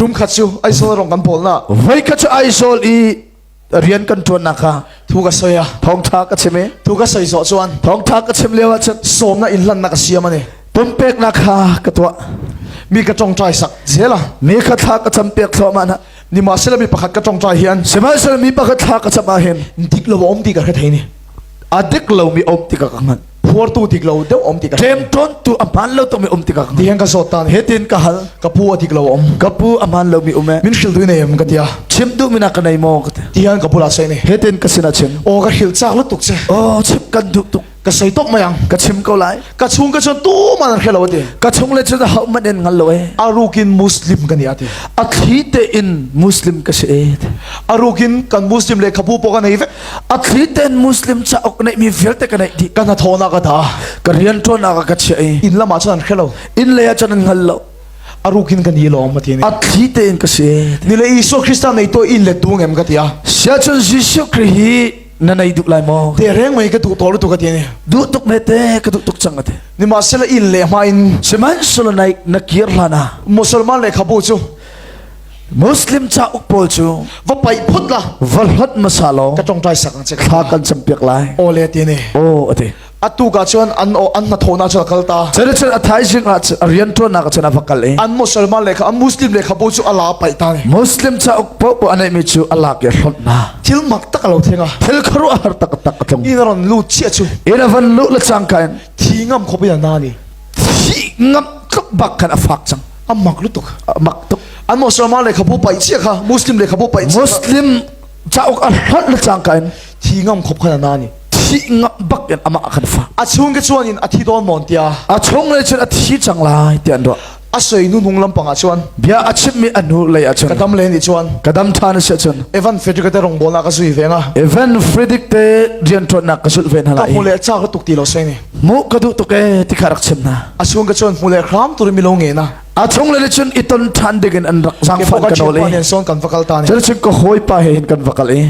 Tum khat cu Aizawl rong kan pawl na. Voi khat cu Aizawl i rian kan ṭuannak kha thu ka soi a. Thawngṭha ka chim i. Thu ka soi zawh chuan. Thawngṭha ka chim lio ah cun. Sawmnak in hlannak ka siam ani. Pumpeknak kha ka tuah. Mi ka ṭongṭai sak zel a. Mi kha thla ka cam piak thluahmah hna. Nimahsela mi pakhat ka ṭongṭai hian. Sihmanhsehlaw mi pakhat thla ka cam ah hin. Dik lo a um ti ka hre thei ni. A dik lomi um ti ka ka hngalh. Phuartu dik lo deuh um ti ka Ṭemṭawntu a hmaan lo tukmi um ti ka Ti hian ka zawt ta ni. Hitin ka hal. Ka pu a dik lo um. Ka pu a hmaan lomi um e. Min hril tu nei em ka tia. Chim duh mina ka nei maw ka ti. Ti hian ka bulah sei ni. Hitin ka sinah chim. Aw ka hril chak lutuk che. Aw chim kan duh tuk. Ka sei tok mai ang. Ka chim ko lai. Ka chung ka chuan tu man an hre lo ati. Ka chung le cun hau man in ngal lo e. Arukin Muslim ka ni ati. A thli te in Muslim ka si e. Arukin kan Muslim le khabu po ka nei vek. A thli tein Muslim cauk neih mi vialte ka neih dih. Ka hnathawhnak ka dah. Ka rianṭuannak ah ka chiah i. Inn lam ah cun an hre lo. Inn lei ah cun an hngal lo. A rukin ka ni lawm ati ni. A thli tein ka si. Ni le Jesuh Krista nei to inn le tu ngem ka tia. Sia cun Jesuh Khrih hi na nei duh lai maw? Te reng mai ka duh to lu tu ka ti ni. Duh tuk me te ka duh tuk cang ati. Ni ma sela inn le hma in. Sihmanhsehlaw na na kir hlan ah. Musalman lehkhabu cu Muslim cauk pawl cu va paih phut la va hlot hmasa law ka ṭongṭai sak ang che thla kan campiak lai aw le ti ni aw ati atu ka chuan an an hnathawhnak cu a kal ta cun cun a thaizing ah rian ṭuannak cun a va kal i an musalman lehkha an muslim lehkhabu cu a la paih ta ni muslim cauk paoh a neihmi cu a lak i a hlonh hna thil mak tak a lo thleng a thil khuaruah har tak tak a tlung in a ron lut chiah cu in a van luh le cangka in thi ngam khop in a na ni thi ngam tluk bak khan a fak cang a mak lutuk a mak tuk an musalman lehkhabu paih chia kha muslim lehkhabu paih chia muslim cauk a hlot le cangka in thi ngam khop khan ana ni thi ngam bak in amah khan fa a chung ke chuan in a thi dawn mon tia a chung le cun a thi cang lai ti an ruah a soi nu nung lampang ah chuan bia a chimmi a hnu lei ah cun ka dam le ni chuan ka dam than a si cun Evan Frederick te rong bol na ka zui ve nga Evan Frederick te rian ṭuannak ka zulh ve hna ka lai hmu le cha ka tuk ti lo sei ni mu ka duh tuk e ti kha rak chim hna a chung ka chuan hmu le hram tur mi lo nge na a chung le cun i ton ṭhan ding in an rak zaangfan ka nawl i son kan va kal ta ni cun cun ka hawipa he hin kan va kal i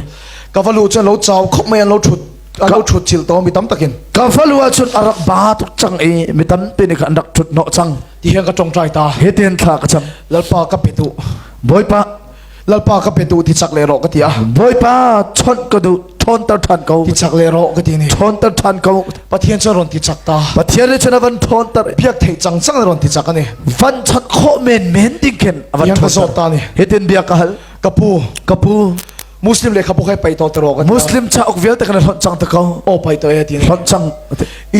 ka va lu cun lo chau khop mai an lo thut an lo thut chil to mi tam takin ka va lu ah cun a rak ba tuk cang i mi tampi nih an rak thut hnawh cang ti hian ka ṭongṭai ta hi tin thla ka cam lalpa ka pe tu bawipa lalpa ka pe tu ti chak le ro ka ti a bawipa chawnh ka duh ṭhawnter ṭhan ko ti chak le ro ka ti ni ṭhawnter ṭhan ko pathian cu ron ti chak ta pathian nih cun a van ṭhawnter biak thei cang cang ron ti chak ani van chak khawh men men ding khin a van ṭhawnter ta ni hitin bia ka hal ka pu ka pu Muslim lehkhabu kai pai to tero ka Muslim cauk vialte kan hlonh cang ta ko o pai to e ti hlonh cang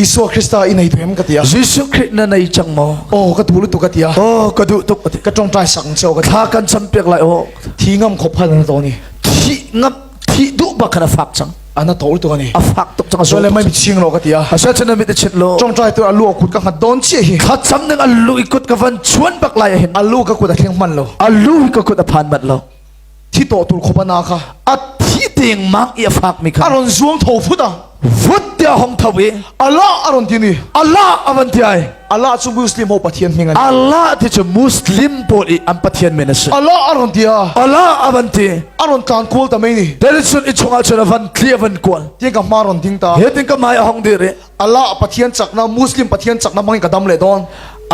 Isua Krista i nei tu ka tia Jesuh Khrih na nei cang maw o ka tu lu tu ka tia o ka duh tuk ka tongtai sak cheu ka thla kan cham piak lai o thi ngam khop khan na to ni thi ngam thi duh bak khan a fak cang ana to tu ani a fak tuk cang so le mai ching lo ka tia a sa chen mi te chin lo tongtai tu alu kut ka khat don chi hi khat cham ning alu ikut ka van chuan bak lai hin alu ka kut a thleng man lo alu ka kut a phan mat lo thi to tur khop ana kha a thi ding mak i a fak mi kha a ron zuang tho fut a vut tia hong tho i Allah a ron ti ni Allah avan ti ai Allah chu muslim ho pathian hming ani Allah ti chu muslim pawl i an pathian men a si Allah a ron ti a Allah avan ti a ron tlan kual ta mai ni Derisun i chungah chun avan tli avan kual tin ka ma ron ding ta he tin ka mai a hong dir i Allah pathian chakna muslim pathian chakna mangin ka dam le don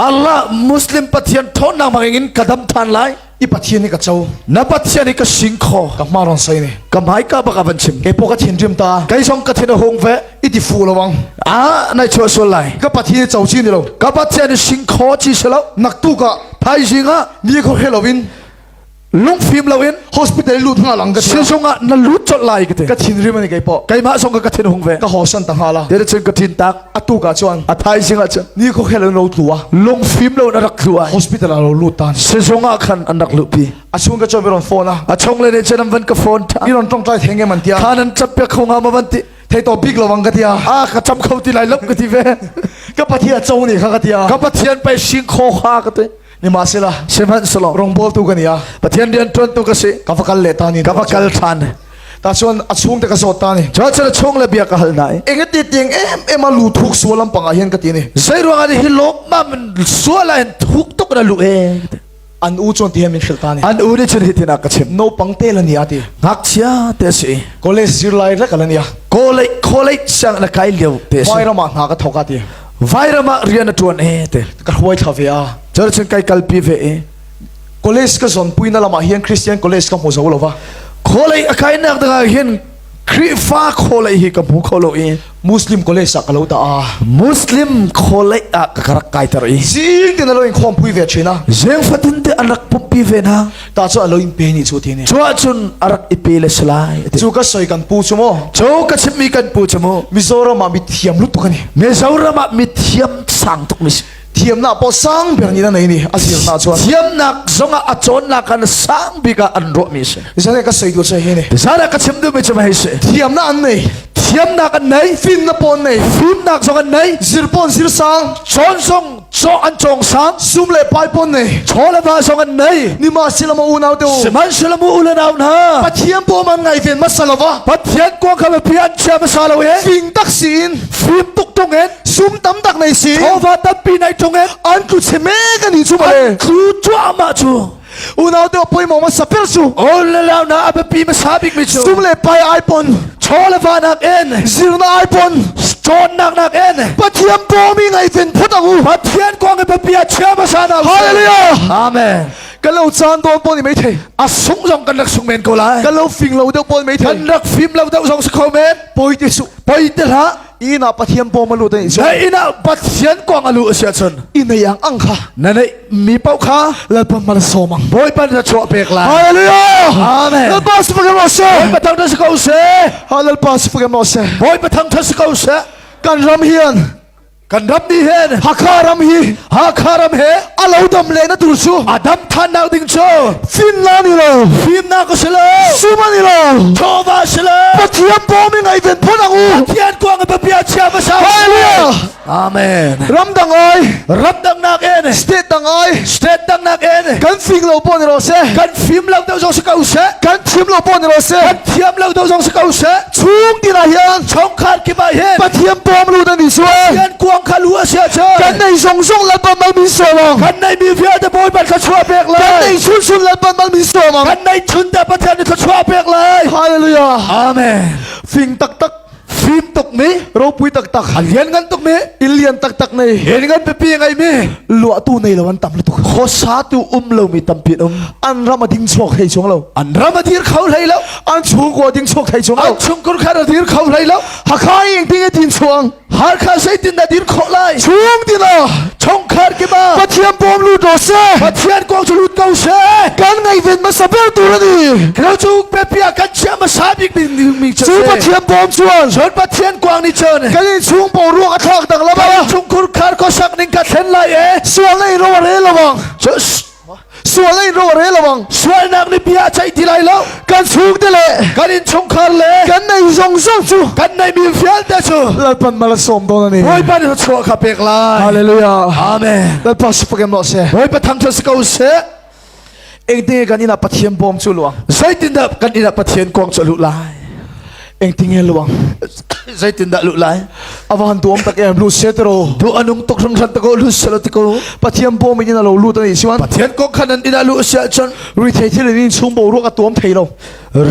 Allah muslim pathian thonnak mangin ka dam than lai I Pathian hi ka co. Na Pathian hi ka sing kho. Ka hma ron soi ni. Ka hmaika bak a van chim. Kei pawh ka thinrim ta. Kei zong ka thin a hung ve. I ti fu lo ang. Ah, nai chuah sual lai. Ka Pathian hi co chi ni lo. Ka Pathian hi sing kho chi si lo. Naktuk ah thaizing ah ni kho hre lo in lungfim lo in hospital lut nga lang ka sizung ah na lut colh lai ka ti. Ka thinrim ani kei pawh. Keimah zong ka thin hung ve. Ka hosan ta hnga la. Te cun ka thin tak. Atu ka chuan a thaizing ah cun ni kho khel lo tlu a lungfim lo na rak tlu ai hospital ah lo lut tan sizung ah khan an rak luhpi a chung ka chuan ron phone a a chung le ne chen an van ka phone tha i ron tong trai thenge man tia khan an chap pe kho nga ma van ti thei to bik lawang ka tia a ka cham kho ti lai lop ka ti ve ka pathian cho ni kha ka tia ka pathian pai sing kho kha ka ti ni ma sela sihmanhsehlaw rongbol tu ka ni a pathian rian tuan tu ka si ka va kal le ta ni ka va kal than ta chuan a chung te ka zawt ta ni chuan chuan a chung le bia ka hal nai enge ti tiang em em a lu thuk sual lam panga hian ka ti ni zei ruang ah hi lawm ma min sual ah hin thuk tuk na lu e an u chuan ti hian min hrilh ta ni an u ni chun hi tina ka chim no pang te la ni a ti ngakchia te si college zirlai rek ala nia college college sang na kai liu te si vairam ah hna ka thok a ti vairam ah rian a tuan e te ka hruai thla ve a char chun kai kalpi ve e. College ka zawnpui na lamah hian Christian college ka hmu zo lova. Kholei a kainak dingah hin Khrihfa kholei hi ka hmu kho lo i Muslim college ah ka lo dah a. Muslim kholei ah ka rak kaiter i Zing tin a lo in khawmpui ve thin a. Zeng fatin te an rak pumpi ve na. Ta cu a lo in pe ni cu ti ni. Cu ahcun a rak i pe le si lai. Cu ka soi kan pu cu mu. Cu ka chimmi kan pu cu mu. Mizoram ah mithiam lutuk ani. Mizoram ah mithiam sang tuk mi si. Thiamnak pawh sang ber ni na nei ni a zirnak chuan. Thiamnak zongah a cawnnak an sang bik ah an ruahmi si. Zane ka soi duh che hi ni. Zane ka chim duhmi cu hei si. Thiamnak an nei. Thiamnak an nei. Fimnak pawn nei. Fimnak zong an nei. Zir pawn zir sang. Cawn zong caw an cawng sang. Sum le pai pawn nei. Chaw le va zong an nei. Nima silama unau te u. Sihmanhsehlaw mu u le nau hna. Pathian pawm an ngai ven hmasa lova. Pathian kuang kha mipi an chia hmasa lo i. Fing tak siin. Fim tuk tung in. Sum tam tak nei si. Chawva tampi nei tung in. An tlu che mek ani chu male. An tlu cuahmah cu. Unau te poi mo ma saper su. O le lau na a biapi hmasa bik mi cu. Sum le pai ai pon. Chaw le va nak in. Zirna ai pon. Cawnnak nak in. Pathian pawmi ngai ven phot ang u. Pathian kuang i biapi a chia hmasa na. Hallelujah. Amen. Kan lo caan dawn pon i mei thei. A sung zong kan rak sung men ko lai. Kan lo fing lo deuh pon mei thei. Kan rak fim lo deuh zong si kho men. Poi te su. Poi te hlah. Inn ah Pathian pawm a lut ani Na inn ah Pathian kuang a luh a si ahcun i nei ang ang kha na neih mi paoh kha Lalpa mal sawm ang. Bawipa nih na chuah pek lai. Hallelujah! Amen. Lalpa si fakem rawh seh. Bawipa thangṭhat si ko seh. Ha Lalpa si fakem rawh seh. Bawipa thangṭhat si ko seh. Kan ram hian Kan ram nih hin Hakha ram hi Hakha ram he a lo dam le na tur cu a dam than nak ding cu finna ni lo fimnak a si lo sum ani lo chawva a si lo Pathian pawm i ngaihven phun ang u Pathian kuang i biapia chia hmasa Hallelujah Amen ram dang ai ram dang nak in state dang ai state dang nak in kan fing lo pawh ni rawh seh kan fim lo deuh zong si ko seh kan thiam lo pawh ni rawh seh kan thiam lo deuh zong si ko seh chung tin ah hian chungkhar kip ah hin Pathian pawm lut ani chu Pathian kuang kha lu a si ahcun kan nei zong zong Lalpa mal min sawm ang kan nei mi vialte Bawipa thluachuah pek lai kan nei chun chun Lalpa mal min sawm ang kan nei chun te Pathian nih thluachuah pek lai Hallelujah Amen fing taktak fim tuk mi ropui taktak a lian ngan tuk mi in lian taktak nei in ngan pipi ngai mi luahtu nei lo an tam lutuk khuasa tu um lo mi tampi um an ram a ding chuak thei chuang lo an ram a dir kho hlei lo an chungkua ding chuak thei chuang lo an chungkur kha a dir kho hlei lo Hakha ing ting e tin chuang Hakha zeitin na dir khawh lai chung tin a chungkhar kiba Pathian bawm lut rawh seh Pathian kong cu lut ko seh kan ngaihven hmasa ber tur ani Kro cu pepia kan chia hmasa bik mi mi cu Pathian bawm chuan cun Pathian kuang nih cun kan in chung boruak a thlak dang lama kan chungkhur khar ko sak ning ka thlen lai e sual nei ro a re lawang sual in ro a re lawang sualnak nih bia a ceih ti lai lo kan chungte le kan innchungkhar le kan nei zong zong cu kan neihmi vialte cu Lalpan mal a sawm dawn ani Bawipa nih thluachuah kha pek lai Hallelujah Amen Lalpa si fakem rawh seh Bawipa thangṭhat si ko seh engtinge kan inn ah Pathian bawm cu luang zeitindah kan inn ah Pathian kuang cu a luh lai engtinge luang zeitindah luh lai a van tuam tak em lu se tero du anung tuk hringhran te ko lu selo te ko Pathian bawm in a lo lut ani chuan Pathian kong khan an inn ah luh si ahcun ri thei thil in chung boruak a tuam thei lo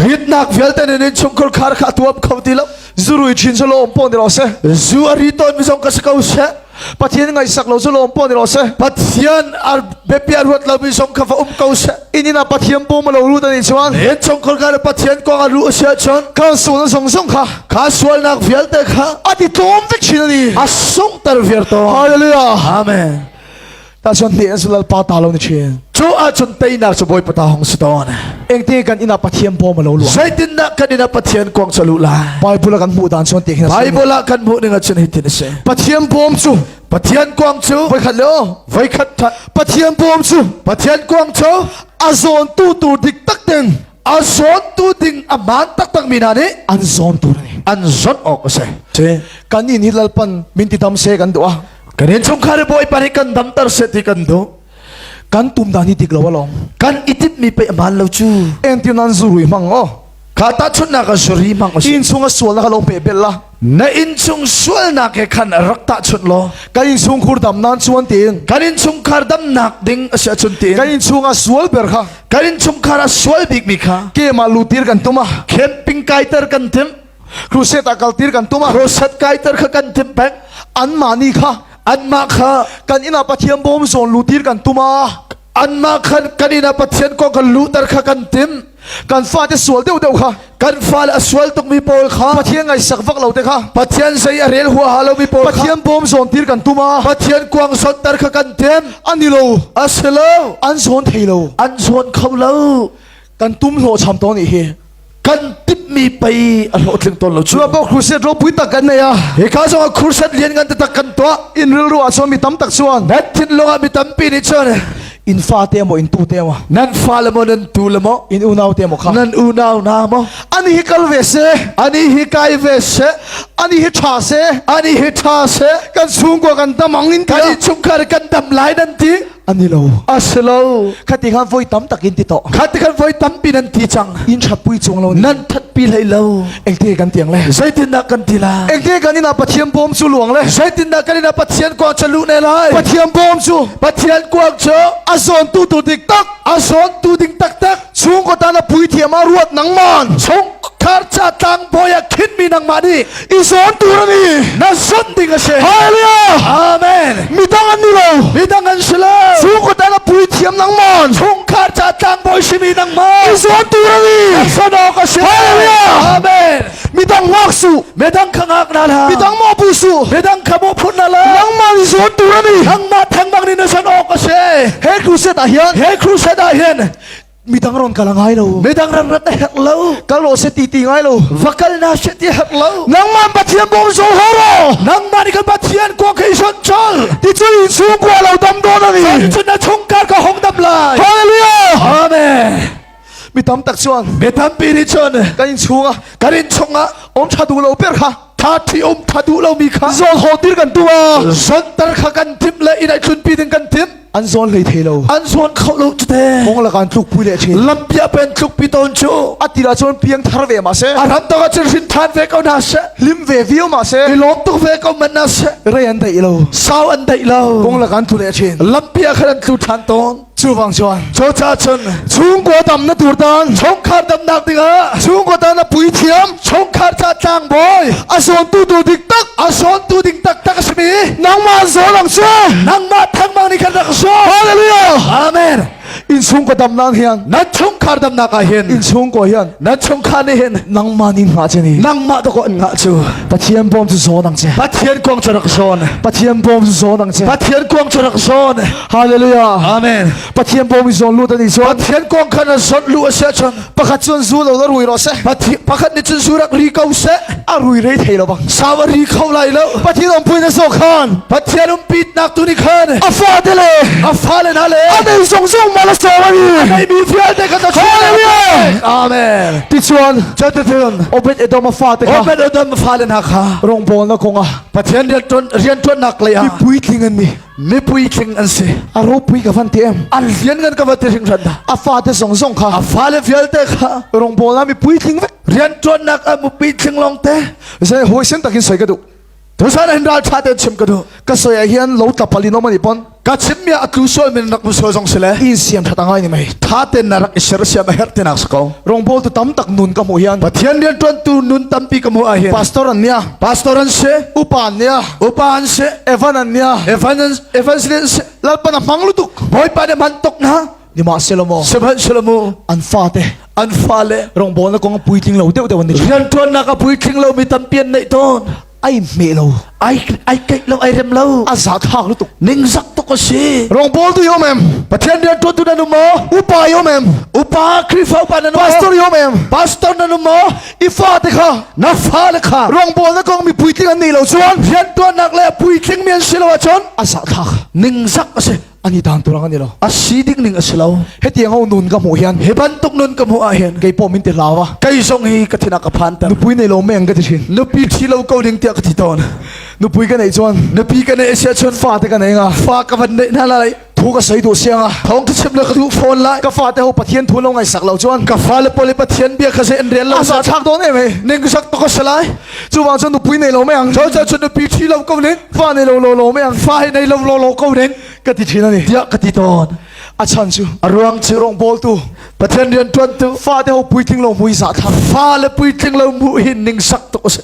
ritnak vialte in chungkhur khar kha a tuam kho ti lo zurui thin chu lo om pawh ni rawh se zu a ri tawn mi zong ka si ko seh Pathian ngaihsak lo cu lawm pawh ni rawh seh Pathian a biapi a ruat lomi zong kha va um ko seh in inn ah Pathian pum a lo lut ani chuan in chungkhar kha Pathian kong a luh a si ahcun kan sualnak zong zong kha kha sualnak vialte kha a ti tlawm vek chin ani a sunghter viar to Hallelujah Amen Ta chuan hneh an Lalpa ta lo ni thin. Cu ahcun teinak cu Bawipa ta hong si tawn. Engte kan inn ah Pathian bawm a lo luang. Zeitindah kan inn ah Pathian kuang cu a luh lai? Bible ah kan hmuh dan chuan ti hin a si. Bible ah kan hmuh ning ahcun hitin a si. Pathian bawm cu Pathian kuang cu voikhat le aw voikhat that Pathian bawm cu Pathian kuang cu a zawntu tur dik tak ten a zawntu ding a hmaan taktak mi hna nih an zawn tur ani. An zawnh awk a si. Kan inn hi Lalpan min ti dam se kan duh a. Kan innchungkhar i Bawipa nih kan damter seh ti kan duh. Kan tum dan hi dik lo alawm. Kan i timhmi pei a hmaan lo cu. Entir nan zurui hmang aw. Kha tahchunhnak ah zuri hmang a si. Innchung a sualnak a lo peh bel la. Na innchung sualnak he khan rak tahchunh law. Kan innchungkhur dam nan chuan tiin. Kan innchungkhar damnak ding a si ahcun tiin. Kan innchung a sual ber kha. Kan innchungkhar a sual bikmi kha. Kemah lutir kan tum a. Camping kaiter kan timh. Crusade ah kaltir kan tum a. Crusade kaiter kha kan timh peng. Anmah ni kha anmah kha kan inn ah Pathian bawm zawn lutir kan tum a. Anmah khan kan inn ah Pathian kong kan luhter kha kan timh. Kan fate sual deuh deuh kha. Kan fale a sual tukmi pawl kha. Pathian ngaihsak vak lo te kha. Pathian zei a rel huaha lomi pawl kha. Pathian bawm zawn tir kan tum a. Pathian kuang sonter kha kan timh. Ani lo. A si lo. An zawn thei lo. An zawn kho lo. Kan tum hlawhcham tawn nih hi. Kan timhmi pei a hlawhtling tawn lo cu. Cu crusade ropui tak kan nei a. Hika zong ah crusade lian ngan taktak kan tuah. In rilru ah chuan mi tam tak chuan. Nan thinlung ah mi tampi nih cun in fa te maw in tu te maw nan fa le maw nan tu le maw in unau te maw kha nan unau na maw ani hi kal ve se ani hi kai ve se ani hi tha se ani hi tha se kan chungkua kan damang in kan in chungkhar kan dam lai nan ti Ani lo. A si lo. Khati khan voi tam takin ti to. Khati khan voi tampi nan ti cang. In thatpui chung lo. Nan thatpi hlei lo. Engte kan tiang le. Zeitindah kan ti la? Engte kan ina Pathian bawm cu luang le. Zeitindah kan ina Pathian kuang cu lu ne lai? Pathian bawm cu. Pathian kuang cu. A zawn tu tu dik tak. A zawn tu ding taktak. Chungkaw tan a puithiam a ruat nangman. Chungkhar ca tlangbawi a khinmi nangmah nih i zawn tur ani. Na zawn ding a si. Hallelujah. Amen. Midang an ni lo. Midang an si lo. Chungkaw tan a puithiam nangman. Chungkhar ca tlangbawi simi nangmah. I zawn tur ani. Na zawn awk a si. Hallelujah. Amen. Midang ngak su. Midang kha ngak na la. Midang mo pu su. Midang kha mo phun na la. Nangmah i zawn tur ani. Nangmah thangmang nih na zawn awk a si. He crusade ah hian. He crusade ah hin. Midang ron kal a ngai lo. Midang ran rat a herh lo. Kal rawh se ti ti ngai lo. Va kal na se ti herh lo. Nangmah Pathian bawm zo horo. Nangmah nih kan Pathian kuang kei son chol. Ti cu in chungkua lo dam dawn ani. Cun na chungkar ka hong dam lai. Hallelujah. Amen. Mi tam tak chuan. Mi tampi nih cun kan in chungah kan in chungah om tha duh lo per kha. Tha thi um tha duh lo mi kha. Zawn ho tir kan tu a. Zontar kha kan tim le in ai tlunpi ding kan tim. An zawn hlei thei lo. An zawn kho lo cu te. Kong la kan tluk pui le thin. Lampia pen tluk pi tawn cu. A tira chuan piang thar ve ma se. A ram tawk cun hrin than ve ko na se. Lim ve viau ma se. I lawm tuk ve ko man na se. Rei an daih lo. Sau an daih lo. Kong la kan tlu le thin. Lampia khan an tlu than tawn. Chu wang chuan. Cho cha chun. Chungkua dam na tur tan. Chungkhar damnak dingah. Chungkua tan a pui thiam. Chungkhar cha tlang boy. A zawn tu tu dik tak. A zawn tu ding tak tak a simi. Nangmah zawn ang si. Nangmah thangmang nih khan rak zawn. Hallelujah. Amen. In chungkua dam nan hian. Nan chungkhar damnak ah hin. In chungkua hian. Nan chungkhar nih hin. Nangmah nih ngah che ni. Nangmah to ko an ngah cu. Pathian bawm cu zawn ang che. Pathian kuang cu rak zawn. Pathian bawm cu zawn ang che. Pathian kuang cu rak zawn. Hallelujah. Amen. Pathian bawm i zawn lut ani chuan. Pathian kuang khan a zawn lu a si ahcun. Pakhat cun zu lo la rui rawh seh. Pakhat nih cun zu rak ri ko seh. A rui rei thei lo bang. Sau a ri kho lai lo. Pathian umpi na so khan. Pathian umpitnak tu nih khan. A fate le. A fale na le. A nei zong zong mal a sawm ani. A nei mi vialte kha ta Hallelujah. Amen. Ti chuan. Cuticun. Obed Edom a fate kha. Obed Edom a fale hna kha. Rawngbawl na kong ah. Pathian rian ṭuannak lei ah. Mi puitling an ni. Mi puitling an si. A ropui ka van ti em. An lian ngan ka van ti hringhran dah. A fate zong zong kha. A fale vialte kha. Rawngbawl ah mi puitling vek. Rian ṭuannak ah mi puitling lawng te. Zei huaisen takin soi ka duh. Tusan hin ral ṭha tein chim ka duh. Ka soi ah hian lo tlapal in om ani pon. Ka chimmi ah a tlu sual min rak sual zong si le. In siam ṭhat a ngai ni mai. Ṭha tein na rak i sersiam a herh tinak si ko. Rawngbawl tu tam tak nun ka hmuh hian. Pathian rianṭuantu nun tampi ka hmuh ah hin. Pastor an nia. Pastor an si. Upa an nia. Upa an si. Evan an nia. Evan evangelist an si. Lalpan a hmang lutuk. Bawipa nih hman tuk hna. Nimahselaw maw. Sihmanhsehlaw mu. An fate. An fale. Rawngbawlnak kong a puitling lo deuh deuh an ni. Rianṭuannak a puitling lomi tampi an neih tawn. Ai hmeh lo. Ai ai keih lo ai rem lo. A za thlak lutuk. Ningzak tuk a si. Rawngbawltu i um em. Pathian rianṭuantu nan um maw? Upa i um em. Upa Khrihfa upa nan um maw? Pastor i um em. Pastor nan um maw? I fate kha. Na fale kha. Rawngbawlnak kong mi puitling an nih lo chuan. Rianṭuannak le puitling mi an si lo ahcun. A za thlak. Ningzak a si. Ani dan turang ani lo. A si ding ning a si lo. Hetiang ho nun ka hmuh hian. Hi bantuk nun ka hmuh ah hin. Kei pawh min ti hlawa. Kei zong hi ka thin a ka phan ter. Nupui nei lo meng ka ti thin. Nupi thi lo ko ding tiah ka ti tawn. Nupui ka neih chuan. Nupi ka neih sia chun. Fa te ka nei nga. Fa ka van neih hna lai. Thu ka sei duh siang a. Thawng thu chim le ka duh fawn lai. Ka fa te ho Pathian thu lo ngai sak lo chuan. Ka fa le poli Pathian bia kha se an rel lo. A za thlak dawn em ei. Ning sak to ka salai. Chu wang chuan nupui nei lo mai ang. Chon chon nupi thi lo ko ning. Fa nei lo lo lo mai ang. Fa hi nei lo lo lo ko ning. Ka ti thin ani. Tiah ka ti tawn. A chan cu. A ruang cu. Rawngbawltu. Pathian rian tuantu. Fa te ho puitling lo mui za thang. Fa le puitling lo mu hin ning sak tuk a si.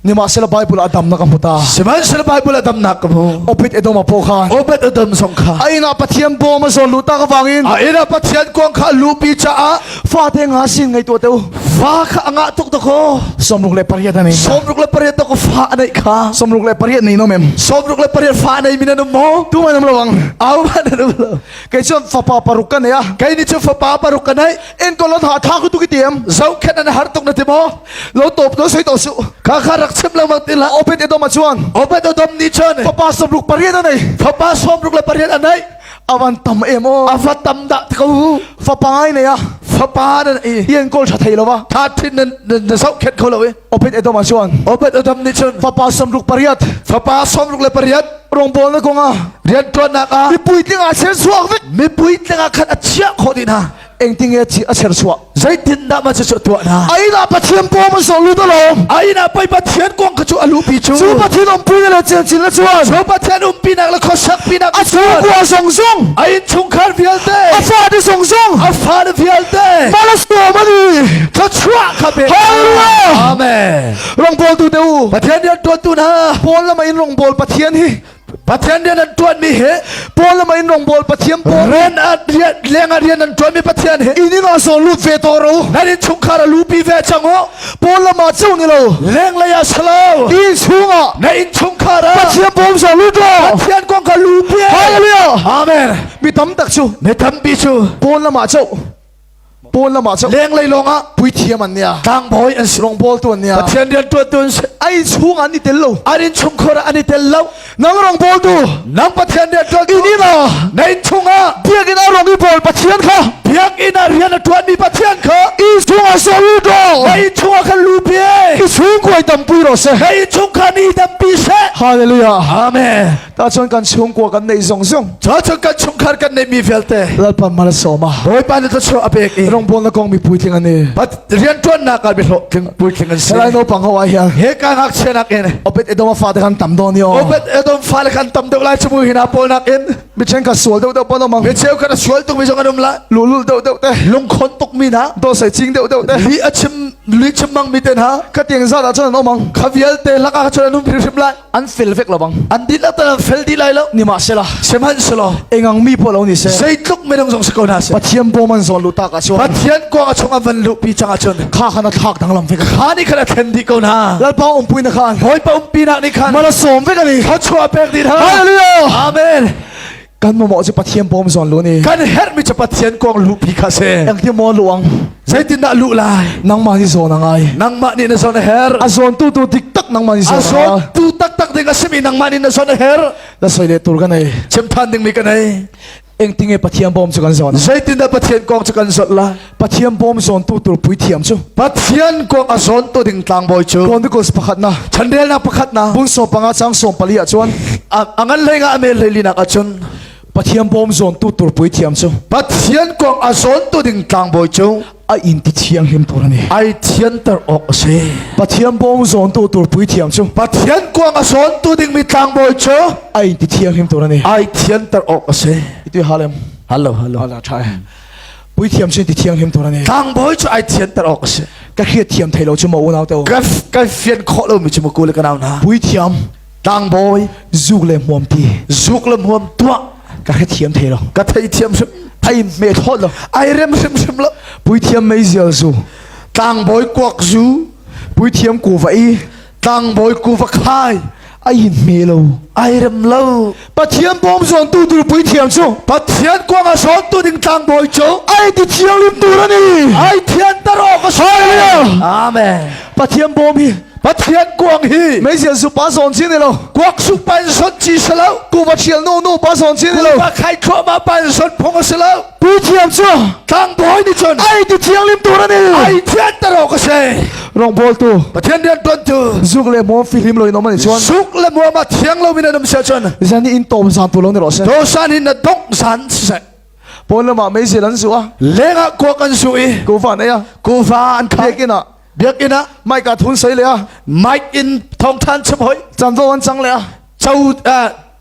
Nimahsela Bible ah damnak ka hmu ta. Sihmanhsehlaw Bible ah damnak ka hmu. Obed Edom a paw khan. Obed Edom zong kha. A inn ah Pathian bawm a zawn lu tak avangin. A inn ah Pathian kuang kha a luhpi caah. Fate nga sin ngei tuah te u. Fa kha a ngah tuk dakaw. 68 a nei. 68 dakaw fa a neih kha. 68 nei no mem. 68 fa a nei mi nan um maw? Tu man um lo ang. Au man an um lo. Kei chuan fapa paruk ka nei a. Kei ni chu fapa paruk ka nei. Enkawl an ha tha ku tu ki tiam. Zohkhenh an har tuk na ti maw? Lo top no sei to su. Kha kha rak chim lengmang ti hlah. Obed Edom a chuan. Obed Edom nih cun. Fapa 68 a nei. Fapa 68 a nei. Avan tam em aw. Ava tam dah ko. Fapa ngai nei a. Fapa nan i. I enkawl tha thei lo va. Tha thin nan na zohkhenh kho lo i. Obed Edom a chuan. Obed Edom nih cun. Fapa 68. Fapa 68. Rawngbawlnak kong ah. Riantuannak ah. Mipui tling ah ser chuak vek. Mipui tling ah khan a chiah khawh dih hna. Engtinge a cherchuah? Zeitindah mah cucu tuah na? A inn ah Pathian pawm a zawh lut alawm. A inn ah pei Pathian kong kha cu a luhpi cu. Cu Pathian umpi na le chinchin na chuan. Cu Pathian umpinak le khuasakpinak A chungkhua zong zong. A innchungkhar vialte. A fate zong zong. A fale vialte. Mal a sawm ani. Thluachuah kha pe. Hallelujah. Amen. Rawngbawltu te u. Pathian riantuantu hna. Paul lama in rawngbawl Pathian hi Pathian rian an ṭuanmi hi Paul lam in rawngbawl Pathian pawl rian a rian leng ah rian an ṭuanmi Pathian hi inn in ah zawn lut ve tawh ro nan innchungkhar a lupi ve cang u Paul lam ah ceu ni lo lenglei ah si lo inn chungah na innchungkhar ah Pathian bawm zawn lut ro Pathian kong kha lupi Hallelujah Amen mi tam tak cu mi tampi cu Paul lam ah ceu Paul lam ah cu lenglei lawngah puithiam an nia tlangbawi an si rawngbawltu an nia Pathian rianṭuantu an si a innchung an i tel lo an innchungkhar ah an i tel lo nang rawngbawltu nang Pathian rianṭuantu inn in ah na innchung ah biakinn ah rawng i bawl Pathian kha biakinn ah rian a ṭuanmi Pathian kha innchung ah sawi do na innchung ah khan lupi i chungkuai tampui rawh seh na innchungkhar nih tampi seh Hallelujah Amen Ta chuan kan chungkua kan neih zong zong. Cu cun kan chungkhar kan neihmi vialte. Lalpa mal a sawm a. Bawipa nih thluachuah a pek i. Rawngbawlnak kong mi puitling an i. Pat rianṭuannak ah mi hlawhtling puitling an si. Helai naupang ho ah hian. He ka ngakchia nakin. Obed Edom a fate kan tam dawn i aw. Obed Edom fale kan tam deuh lai cu mu hina pawl nakin. Mi ṭhen kha sual deuh deuh pawn um ang. Mi cheu khat a sual tuk mi zong an um lai. Luhlul deuh deuh te. Lungkhon tuk mi hna. Dawsai cing deuh deuh te. Li a chim li chim mang mi te hna. Ka tiang zat ah cun an um ang. Kha vialte lakah cun an um hrimhrim lai. An fel vek lo bang. An dihlak tan an fel dih lai lo. Nimahsela. Sihmanhsehlaw. Engang mi pawl lo ni seh. Zeitluk minung zong si ko hna seh. Pathian bawm an zawn lu tak ah cun. Pathian kuang a chung an van luhpi cang ahcun. Kha khan a thlak danglam vek. Kha nih khan a thlen dih ko hna. Lalpa umpui na khan. Bawipa umpi nak nih khan. Mal a sawm vek ani. Thluachuah pek dih hna. Hallelujah. Amen. Kan mamawh cu Pathian bawm zawn lu ni. Kan herhmi cu Pathian kuang luhpi kha si. Engtin maw luang? Zeitindah luh lai? Nangmah nih zawn a ngai. Nangmah nih na zawn a herh. A zawntu tu dik tak nangmah nih zawn A a ngai. zawntu taktak ding a simi nangmah nih na zawn a herh. Na soi le tur ka nei. Chim than dingmi ka nei. Engtinge Pathian bawm cu kan zawn? Zeitindah Pathian kong cu kan zawt lai? Pathian bawm zawntu tur puithiam cu. Pathian kong a zawntu ding tlangbawi cu. Chronicles pakhatna. Chanrelnak pakhatna. Bung sawm panga chang sawm pali ah chuan. A ngan hlei nga a mel hlei linak ahcun. Pathian bawm zawntu tur puithiam cu. Pathian kong a zawntu ding tlangbawi cu. A in ti thianghlim tur ani. Ai thianter awk a si. Pathian bawm zawntu tur puithiam cu. Pathian kuang a zawntu dingmi tlangbawi cu. A in ti thianghlim tur ani. Ai thianter awk a si. Itu halem. Hallo hallo. Hala tha. Puithiam cu ti thianghlim tur ani. Tlangbawi cu ai thianter awk a si. Ka hriat thiam thei lo cu ma unau te u. Ka ka fian khawh lo mi cu ma ku le ka nau hna. Puithiam Tlangbawi zuk le hmuam ti. Zuk le hmuam tuah. Ka hre thiam thei lo. Ka thei thiam hrim. Ai me thot lo. Ai rem hrim hrim lo. Puithiam meizial zu. Tlangbawi kuak zu. Puithiam kuva i. Tlangbawi kuva khai. Ai in me lo. Ai rem lo. Pathian bawm zawntu tur puithiam cu. Pathian kuang a zawntu ding tlangbawi cu. Ai ti thianghlim tur ani. Ai thian taro ka Hallelujah. Amen. Pathian bawm hi Pathian kuang hi meizial zu pa zawn chi ni lo. Kuak su pan son chi si lo. Kuva thial nu nu pa zawn chi ni lo. Kuva khai thluahmah pan son phung a si lo. Puithiam cu tlangbawi nih cun ai ti thianghlim tur ani. Ai thian taro ka si. Rawngbawltu Pathian rian tuantu zuk le muam fihlim lo in om ani chuan zuk le muam a thiang lo in an um sia cun zan in tom zan tu lo ni rawh se. Dosan in na dongh zan siseh. Pawn lamah meizial an zu a. Lengah kuak an zu i kuva an ei a. Kuva an khai. Biakinn ah Biakinn ah mic ah thun sei le a. Mic in thawngthan chim hoi. Chanvo an cang le a. Cho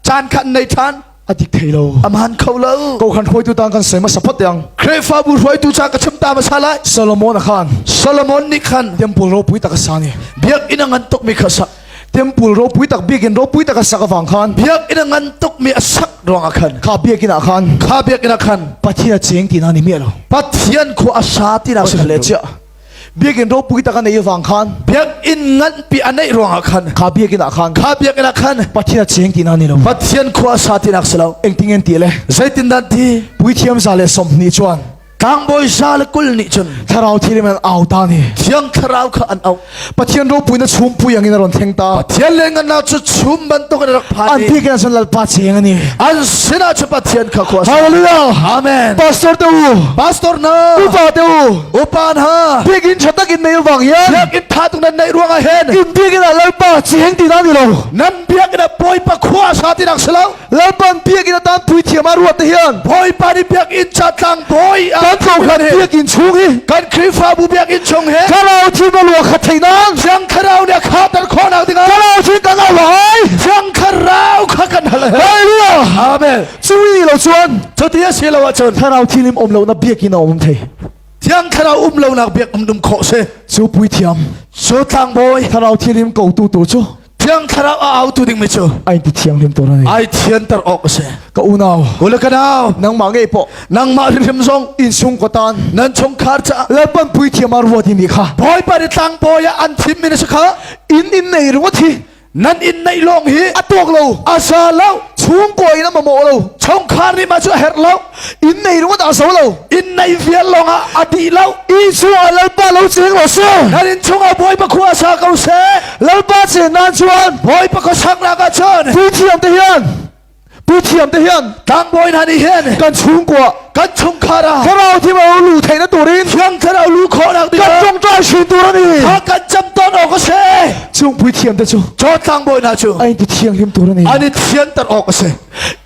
caan khat nei than. A dik thei lo. A man kho lo. Ko khan hruaitu tan kan sei ma saphat tiang. Khrihfabu hruaitu ca ka chim ta ma sa lai. Solomon a khan. Solomon nih khan temple ropui tak a sa ni. Biakinn a ngan tukmi kha sak. Temple ropui tak biakinn ropui tak a sak avang khan. Biakinn a ngan tukmi a sak ruangah khan. Kha biakinn ah khan. Kha biakinn ah khan. Pathian a cheng ti na ni miah lo. Pathian khua a sa ti na si le chiah. Biakinn ropui tak a nei avang khan. Biakinn nganpi a neih ruangah khan. Kha biakinn ah khan. Kha biakinn ah khan. Pathian a cheng ti na ni lo. Pathian khua a sa ti nak si lo. Engtin ti le. Zeitindah ti? Puithiam 120 chuan. Tlangbawi 120 nih cun Thlarau thirim an au ta ni. Thiang Thlarau kha an auh. Pathian ropui na chhumpui angin a rawn thleng ta. Pathian le ngannak cu chum bantuk in rak phan An i biakinn ah cun Lalpa cheng ani. an sinah cu Pathian kha khua a sa. Hallelujah. Amen. Pastor te u, Pastor na upa te u, upa hna biakinn tha takin nei wang hian biakinn tha tuk nan neih ruangah hin in biakinn ah Lalpa cheng ti na ni lo. nan biakinn ah Bawipa khua a sa ti nak si lo. Lalpan biakinn atan puithiam ah ruat te hian Bawipa nih biakinn ca tlangbawi ah kan kohhran biakinn chung hi kan Khrihfabu biakinn chung hi Thlarau thim a lua khat thei nan Thiang Thlarau nih a khahter khawhnak dingah Thlarau thim kan au lai Thiang Thlarau kha kan hal Hallelujah Amen Cu ni lo chuan Cuti a si lo ahcun Thlarau thilim um lo na biakinn a um thei Thiang Thlarau um lonak biakinn um khawh si Cu puithiam Cu tlangbawi Thlarau thilim kotu tu cu Thiang Thlarau a autu dingmi cu ai ti thianghlim tur ani. Ai thianter awk a si. Ka unau. Ule ka nau. Nangmah ngei pawh. Nangmah hrimhrim zong. Inchung ko tan. Nan chungkhar caah. Lalpan puithiam ah ruat mi kha. Bawipa nih tlangbawi ah an thimmi na si kha. Inn in nei ringawt hi. Nan inn neih lawng hi. A tawk lo. A sa lo. Chungkua in a mamawh lo. Chungkhar nih mah cu a herh lo. Inn nei ringawt a zo lo. Inn nei vial lawng ah a dih lo. Inn chungah Lalpa lo cheng lo seh. Nan inn chungah Bawipa khua sa ko seh. Lalpa chen nan chuan. Bawipa khua saknak ah cun. Puithiam te hian. Puithiam te hian. Tlangbawi hna nih hin. Kan chungkua. Kan chungkhar ah. Thlarau thim a lu theihna turin. Thiang Thlarau lu khawhnak ding Kan tawngtai hrin tur ani. Kha kan cam tawn awk a si. Chung puithiam te cu. Caw tlangbawi hna cu. Ai ti thianghlim tur ani. An i thianter awk a si.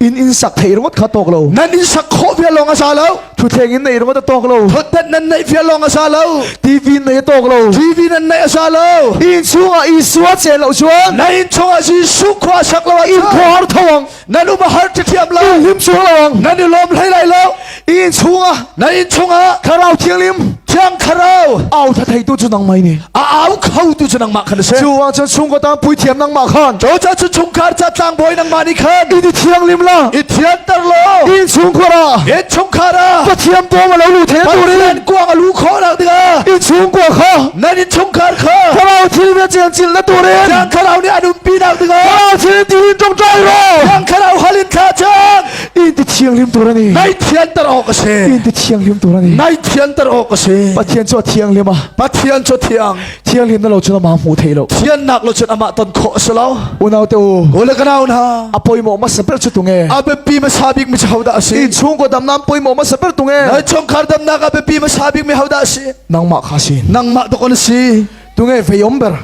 Inn in sak thei ringawt kha tawk lo. Nan inn sak khawh vial lawng a sa lo. Thutthleng in nei ringawt a tawk lo. Thutden nan neih vial lawng a sa lo. TV nei a tawk lo. TV nan neih a sa lo. Inn chungah Isua chen lo chuan. Na inn chungah Jesuh khua sak lo Inn khua har tho ang. Nan um a har thiam lo. Inn hlim chung lo ang. Nan i lawm hlei lai lo. Inn chungah Na inn chungah Thlarau Thianghlim Thiang Thlarau au tha theitu cu nangmah ni. A au kho tu cu nangmah khan a si. Cu ah cun chungkaw tang puithiam nangmah khan. Cu ca cu chungkhar ca tlangbawi nangmah nih khan. I ti thianghlim la. I thianter law. Inn chungkhar ah. Inn chungkhar ah. Pathian bawm a lo lu the turin. Pathian kuang a lu khawhnak dingah. Inn chungkua kha. Nan inn chungkhar kha. Thlarau thil na cian cil na turin. Thiang Thlarau nih an umpi nak dingah. Thlarau thil ti in tongtai ro. Thiang Thlarau hal in thla cang. Inn ti thianghlim tur ani. Nai thianter awk a si. Inn ti thianghlim tur ani. Nai thianter awk a si. Pathian cu a thianghlim a. Pathian cu thiang. Thianghlim na lo cun amah hmuh thei lo. Thiannak lo cun amah ton khawh a si lo. Unau te u. Ule ka nau hna. A pawimawh hmasa ber cu tunge. A biapi hmasa bik mi cu hodah a si? Inn chungkaw damnak pawimawh hmasa ber tunge. Na chungkhar damnak a biapi hmasa bik mi hodah a si? Nangmah kha si. Nangmah tuk an si. Tunge veiom ber.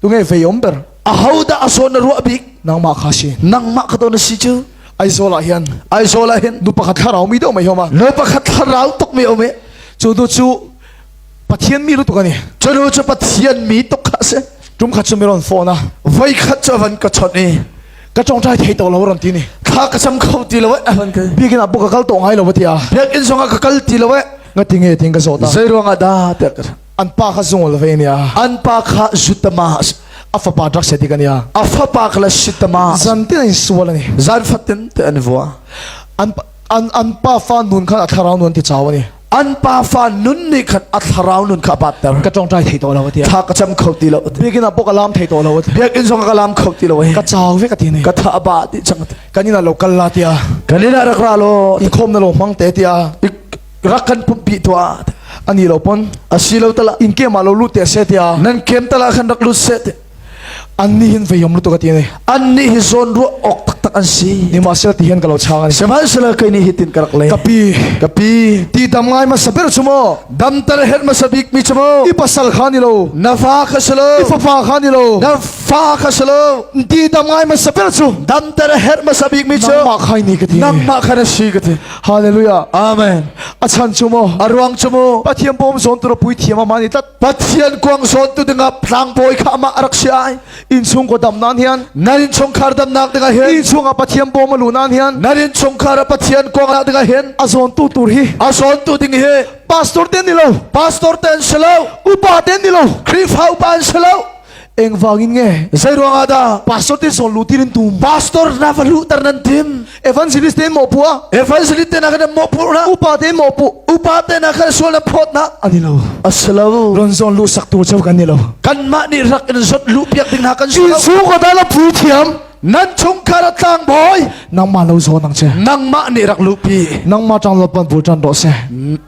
Tunge veiom ber. Ahodah a sawn na ruah bik? Nangmah kha si. Nangmah ka don a si cu. Aizawl ah hin. Aizawl ah hin. Nu pakhat thlarau mi deuh mai hom a. Nu pakhat thlarau tuk mi um i. Cu nu cu Pathian mi lu tuk ani. Cu nu cu Pathian mi tuk kha si. Tum khat cu mi ron phone a. Voi khat cu van ka chawnh i. Ka tawngtai thei to lo ron ti ni. Thla ka cam kho ti lo eh van ka. Biakinn ah bu ka kal to ngai lo tia. Biakinn zong ah ka kal ti lo eh. Nga tinge ting ka zawt a. Zei ruang ah dah tiah ka An pa kha zungol ve nia. An pa kha zutama a fapa drug se dik ania. A fapa kha la sitama. Zan tin in sual ani. Zan fatin te an vua. An an an pa fa nun khan a thlarau nun ti chau ani. An pa fa nun nih khan a thlarau nun kha a batter. Ka tawngtai thei to lo tia. Tha ka cam kho ti lo. Biakinn ah pok alam thei to lo. Biakinn zong ka lam kho ti lo. Ka chau ve ka ti ni. Ka tha ba ti chang. Kan ina lo kal la tia. Kan ina rak ra lo. I khom na lo mang te tia. Rak kan pumpi tuah. Ani lo pon. Asi lo tala. In kem ah lo lut te se tia. Nan kem tala khan rak lut se te. An ni hin veiom lu tu ka ti ni. An nih hi zawn ruah awk taktak an si. Nimahsela ti hian ka lo chang ani. Sihmanhsehlaw kei nih hitin ka rak le. Kapi. Kapi. Ti dam ngai ma saber chu mo. Dam tar her ma sabik mi chu mo. I pasal kha ni lo. Na fa kha si lo. I fapa kha ni lo. Na fa kha si lo. Ti dam ngai ma saber chu. Dam tar her ma sabik mi chu. Nangmah khai ni ka ti. Nangmah kha na si ka ti. Hallelujah. Amen. A chan chu mo. A ruang chu mu. Pathian bawm zawn tu pui thiam ama ni tlat. Pathian kuang zawn tu dingah tlangbawi kha amah a rak si ai. Innchung ko dam nan hian. Nan innchungkhar damnak dingah hin. Innchung ah Pathian bawm a lu nan hian. Nan innchungkhar ah Pathian kuang nak dingah hin. A zawn tu tur hi. A zawn tu ding hi. Pastor ten ni lo. Pastor ten si lo. Upa ten ni lo. Khrihfa upa an si lo. Engvang in nge? Zei ruangah dah? Pastor te zawn lu tin in tum. Pastor na va luhter nan tim. Evangelist te mo pu a. Evangelist te na kan mo pu na. Upa te mo pu. Upa te na kan sual na phot na. Ani lo. Aslo. Ron zawn lu sak tu cheu kan ni lo. Kan mah nih rak in zot lu piak ding hna kan si lo. Su ko da la phu thiam. Nan chungkhar a tlangbawi. Nangmah lo zawn ang che. Nangmah nih rak luhpi. Nangmah tang lalpan bul tan rawh seh.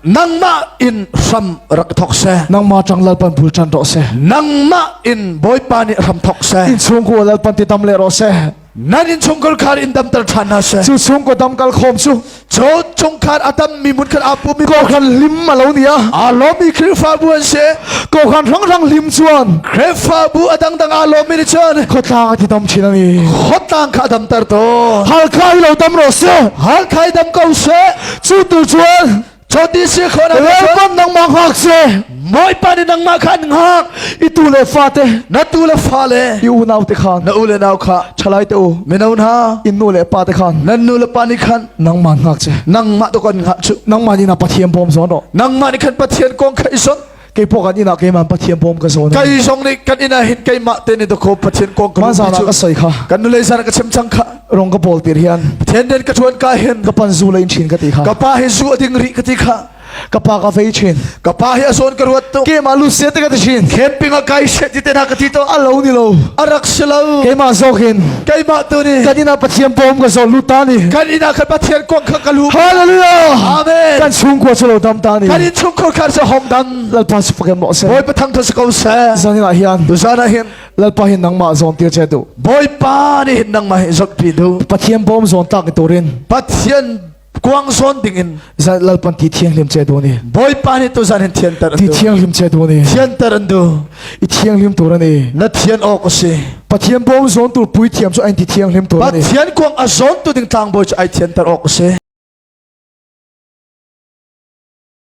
Nangmah in hram rak thok seh. Nangmah tang lalpan bul tan rawh seh. Nangmah in Bawipa nih hram thok seh. In chungkhar lalpan ti tam le rawh seh. Nan innchungkhar khar in damter ṭhan hna seh. Cu chungkaw dam kal khawm cu. Cu chungkhar a dammi hmun khan aa pummi Kawhhran lim a lo nia. Aa lawmmi Khrihfabu an si. Kawhhran ranghrang lim chuan. Khrihfabu a dangdang aa lawmmi nih cun. Khuatlang a ti dam chin ani. Khuatlang kha a damter tawn. Halkha hi lo dam rawh seh. Halkha hi dam ko seh. Cu tu chuan. Chawti si khona Lalpan nangmah hngak seh. Bawipa nih nangmah kha an hngak. I tu le fate. Na tu le fale. I unau te khan. Na u le nau kha. Ṭhalai te u. Mino hna. In nu le pa te khan. Nan nu le pa nih khan. Nangmah hngak che. Nangmah tu kan hngak cu. Nangmah nih na Pathian bawm zawn rawh. Nangmah nih khan Pathian kong kha i zawn. Kei pawh kan inn ah keimah Pathian bawm ka zawn. Kai zong nih kan inn ah hin keimah te nih dakaw Pathian kong ka Man zan ah ka soi kha. Kan nulei zan ah ka chim cang kha. Rong ka pawl tir hian. Pathian den ka ṭuan ka hin. Ka pan zu le in ṭhin ka ti kha. Ka pa hi zu a ding rih ka ti kha. Ka pa ka vei ṭhin. Ka pa hi a zawn ka ruat tuk. Keimah lu se te ka ti ṭhin. Camping ah kai she ti te hna ka ti to. A lo ni lo. A rak si lo. Keimah zawk hin. Keimah tu nih. Kan inn ah Pathian bawm ka zawn lu ta ni. Kan inn ah khan Pathian kong kha ka lu. Hallelujah. Amen. Kan chungkhua cu lo dam ta ni. Kan innchungkhar kha se hong dam. Lalpa si fakem rawh seh. Bawipa thangthat si ko seh. Zan ah hian. Tuzan ah hin. Lalpa hin nangmah zawn tir che duh. Bawipa nih hin nangmah hi zawtpi duh. Pathian bawm zawn tak ni turin. Pathian kuang zawn ding in. Lalpan ti thianghlim che duh ni. Bawipa nih tuzan hin thianter an Ti duh. thianghlim che duh ni. Thianter an duh. I thianghlim tur ani. Na thian awk a si. Pathian bawm zawn tur puithiam cu an ti thianghlim tur ani. Pathian kuang a zawn tu ding tlangbawi cu ai thianter awk a si.